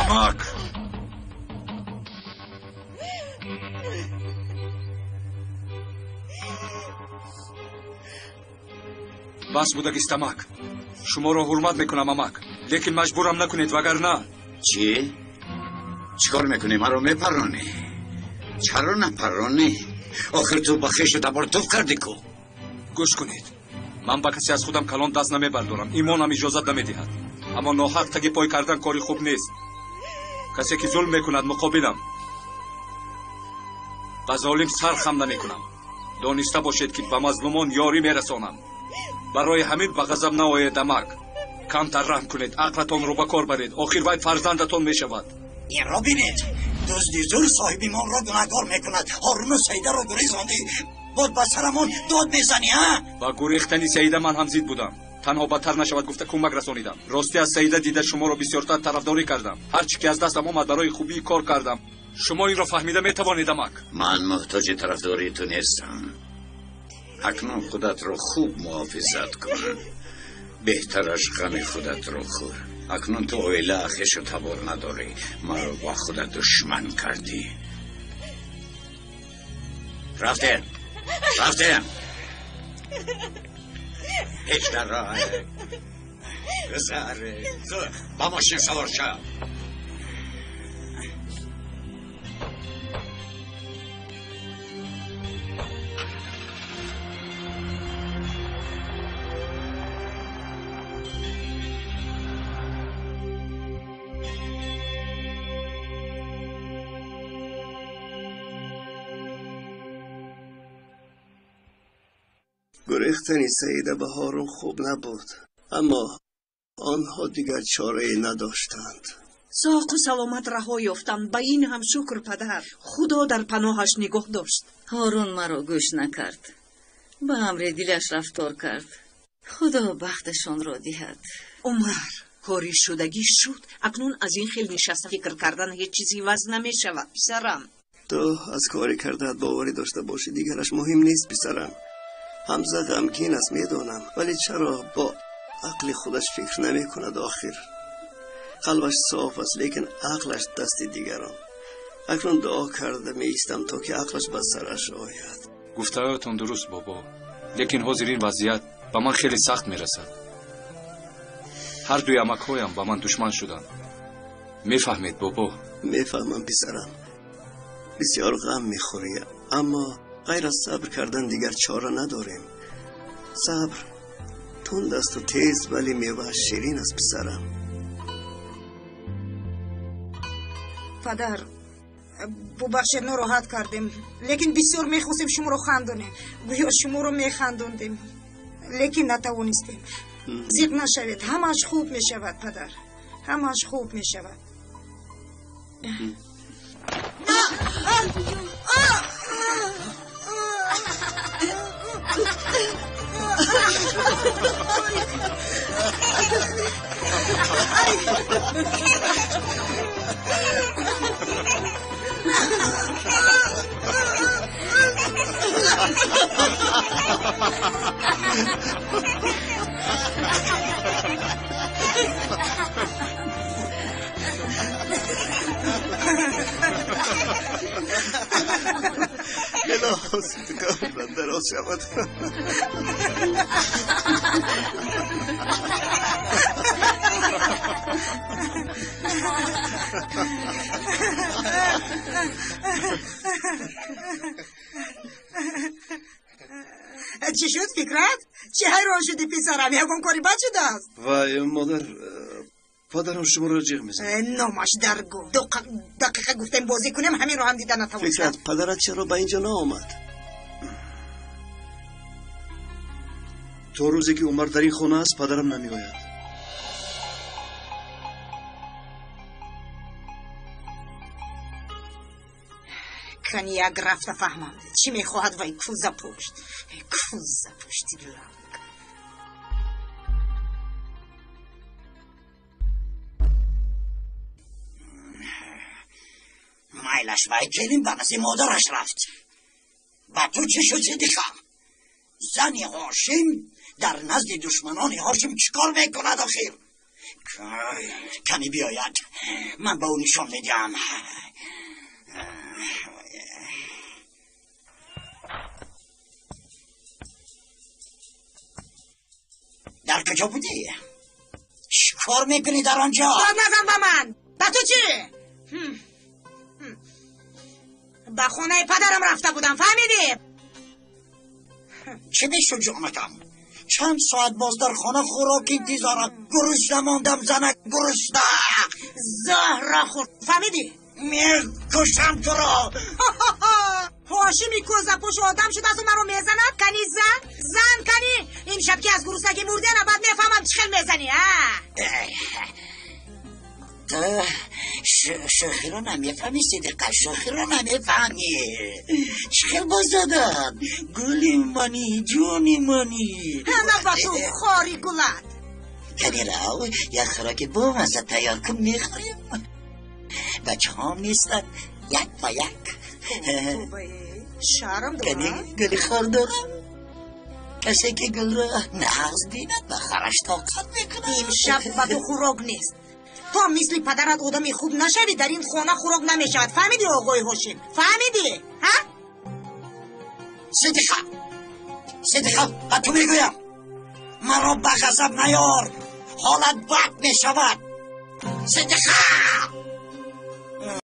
Амак! Бас будагист, амак. Шуморо ҳурмат мекунам, амак, лекин маҷбурам накунед, вагарна. Чӣ? Чӣ кор мекунӣ? Маро мепаронӣ? Чаро напаронӣ? Охир ту ба хешу табор туф кардӣ ку. Гӯш кунед, ман ба касе аз худам калон даст намебардорам, имонам иҷозат намедиҳад. Аммо ноҳақ таги пой кардан кори хуб нест. Касе ки зулм мекунад, муқобилам. Ба золим сар хам намекунам. Дониста бошед, ки ба мазлумон ёрӣ мерасонам. Барои ҳамин ба ғазаб наоед, амак. Камтар раҳм кунед, ақлатонро ба кор баред. Охир вай фарзандатон мешавад. Инро бинед, дузди зур соҳиби молро гунаҳкор мекунад. Ҳоруну Саидаро гурезондӣ, боз ба сарамон дод мезанӣ, а? Ба гурехтани Саида ман ҳам зид будам. Танҳо бадтар нашавад гуфта кӯмак расонидам. Ростӣ, аз Саида дида шуморо бисёртар тарафдорӣ кардам. Ҳар чӣ ки аз дастам омад, барои хубии кор кардам. Шумо инро фаҳмида метавонед, амак. Ман муҳтоҷи тарафдории ту нестам. Акнун худатро хуб муҳофизат кун. Беҳтараш ғами худатро хӯр. Акнун ту оила, хешу табор надорӣ. Маро бо худат душман кардӣ. Рафтем, рафтем. Ҳеҷ дар роҳ гузар. Ба мошин савор шав. Гурехтани Саида ба Ҳорун хуб набуд, аммо онҳо дигар чорае надоштанд. Соқу саломат раҳо ёфтам, ба ин ҳам шукр, падар. Худо дар паноҳаш нигоҳ дошт. Ҳорун маро гӯш накард, ба амри дилаш рафтор кард. Худо бахташонро диҳад. Умар, кори шудагӣ шуд. Акнун аз ин хел нишаста фикр кардан ҳеҷ чиз иваз намешавад, писарам. Ту аз кори кардаат боварӣ дошта бошӣ, дигараш муҳим нест, писарам. Ҳамза ғамгин аст, медонам, вале чаро бо ақли худаш фикр намекунад? Охир қалбаш соф аст, лекин ақлаш дасти дигарон. Акнун дуо карда меистам, то ки ақлаш ба сараш ояд. Гуфтаҳоятон дуруст, бобо, лекин ҳозир ин вазъият ба ман хеле сахт мерасад. Ҳар дуи амакҳоям ба ман душман шуданд. Мефаҳмед, бобо? Мефаҳмам, писарам. Бисёр ғам мехӯрӣ, аммо ғайр аз сабр кардан дигар чора надорем. Сабр тунд асту тез, вале мевааш ширин аст, писарам. Падар, бубахшед, нороҳат кардем, лекин бисёр мехостем шуморо хандонем. Гӯё шуморо механдондем, лекин натавонистем. Зиқ нашавед, ҳамааш хуб мешавад, падар, ҳамааш хуб мешавад. Илоҳо, сидқамрат дароз шавад. Чӣ шуд, Фикрат? Чӣ ҳайрон шудӣ, писарам? Ягон кори бад шудааст? Вай, модар, падарам шуморо ҷиғ мезанад. Номаш дар гу. Ду дақиқа гуфтем бозӣ кунем, ҳаминро ҳам дида натавонистам. Фикрат, падарат чаро ба инҷо наомад? То рӯзе ки Умар дар ин хона аст, падарам намеояд. Кани як рафта фаҳмам, чӣ мехоҳад вай кӯзапушт, кӯзапушти ланг. Майлаш, вай келин ба назди модараш рафт. Ба ту чӣ шуд, Сиддиқам? Зани Ҳошим дар назди душманони Ҳошим чӣ кор мекунад охир? Кани биёяд, ман ба ӯ нишон медиҳам. Дар куҷо будӣ? Чӣ кор мекунӣ дар он ҷо? Дод назан ба ман! Ба ту чӣ? Ба хонаи падарам рафта будам, фаҳмидӣ? Чӣ мешуд ҷонакам? Чанд соат боз дар хона хӯрок интизорам. Гурусна мондам, занак, гурусна. Заҳра хӯрд, фаҳмидӣ? Мекушам туро. Ҳошими кӯзапӯш одам шудасту маро мезанад? Кани зан, зан кани. Имшаб ки аз гуруснагӣ мурдена, баъд мефаҳмам чӣ хел мезанӣ, а? Ту шӯхиро намефаҳмӣ, Сидиқа, шӯхиро намефаҳмӣ. Чӣ хел боз додад? Гули мани, ҷони мани. Ана ба ту хори гулат. Кани рав, як хӯроки бомазза тайёр кун, мехӯрем. Бачаҳом нестанд, як ба як. Шарм Кани дорад. Гули хор дорам. Касе ки гулро нағз бинад, ба хараш тоқат мекунад. Имшаб ба ту хӯрок нест. То мисли падарат одами хуб нашавӣ, дар ин хона хӯрок намешавад. Фаҳмидӣ, оғои Ҳошим? Фаҳмидӣ? Ҳа? Сидиқа, Сидиқа, ба ту мегӯям, маро ба ғазаб наёр, ҳолат бад мешавад. Сидиқа!